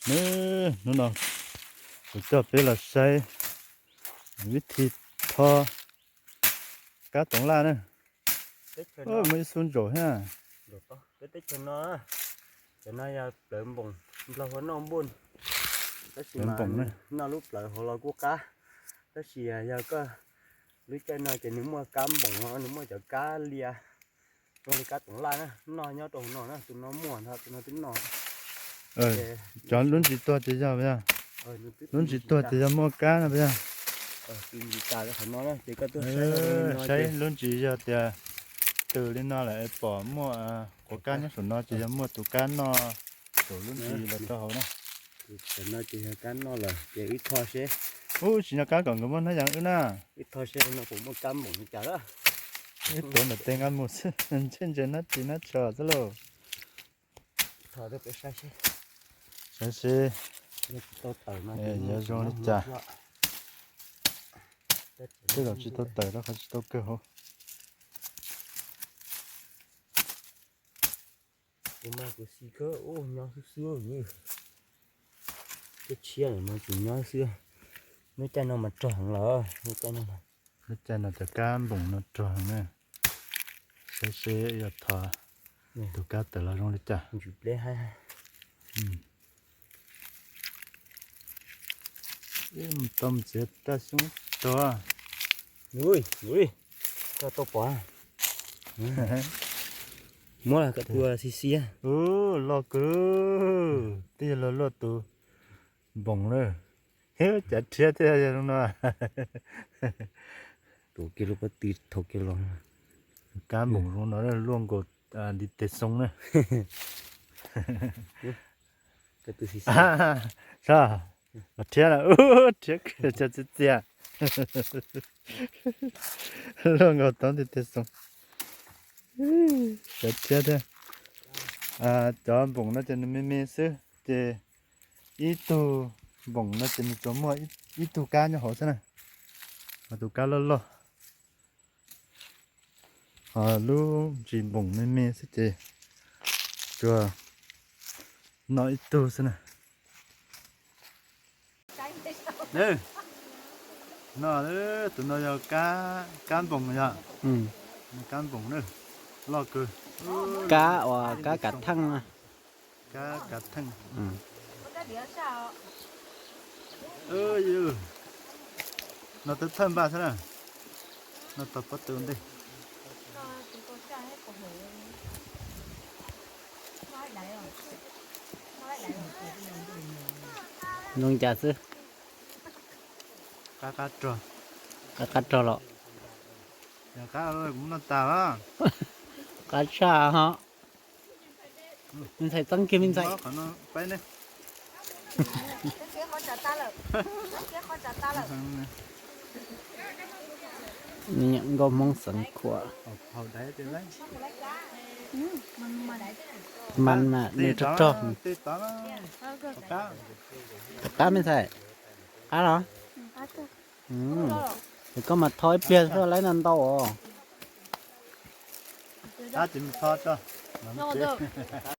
Nws, hnub no kuv coj peb los saib vib thi tho kab toov laj na. Muaj ib xub ntsaum thiab. Peb teb chaws no, cov no yog plawv npoos, Nplog hu ua noj npuj, tab sis mas noj lub plawv hauv los kuj qab, tab sis yog koj lub caij no ces nws muaj kab npoos no, nws muaj cov kab lias zoo li kab toov laj na, noj nyob rau hauv no na, tus no muaj ntag, tus no twb noj. Cov lub ntsis tuag ces yog, lub ntsis tuag ces yog muaj kab no puas yog? Saib lub ntsis yog tias tws li no lawm es pom muaj quav kab nyob saum no ces yog muaj tus kab noj saum lub ntsis los rau hauv na. Ub, tsis nyob kab kom nkawd muab hnab yas wb na. Ib tuav ntawm tes nqa mus xwb, ntshe ntses hnab ris hnab tsho xwb lauj. Saib seb yuav zoo li cas. Tej zaum tsis tau tawm rau qhov tsis tau kawg hauv. Kuv mas kuv xis khawb ub nyob xwb xwb, tej tshiab mas tsis nyob xwb. Lub caij no mas rog heev lawm, lub caij no, lub caij no cov kab npoos no rog heev na. Saib seb yuav thov tus kab tawm los zoo li cas. Tau mus txiav raj xyoob rog. Koj tau pom, muab los koj tua xi xi. Ub, loj kawg, twb yog luag luaj tus npoos na. Cav rhiab thiab yog zoo no. Tus kiag lub pob tw thau kiag los. Kab npoos zoo no luaj nkaus ntiv tes xoo na. Sab, los rhiab na, rhiab kawg, txias txias, luaj nkaus tau ntiv tes xoo. Cav rhiab thiab. Cov npoos no ces nws me me xwb ces ib tug npoos no ces nws tsuas muaj ib tug kab nyob hauv xwb na, ho tus kab loj loj. Ho lub ntsis npoos me me xwb ces tsuas noj ib tug xwb na. No, tus no yog kab npoos yog, kab npoos na, loj kawg. Kab uas kab kav theej. Kab kav theej. No twb thawj npaj xwb na. No tau pob tw ua ntej. Zoo cas xwb? Qab qab rog. Qab qab rog los? Yog qab kuv muab noj tas los? Qab tshaj ho. Me ntxhais txeeb kiag me ntxhais. Nkauj Hmoob xeev khuam. Man mas nws rog rog. Qab me ntxhais. Qab los? Koj mas tho ib pliag xwb laib no ntau os.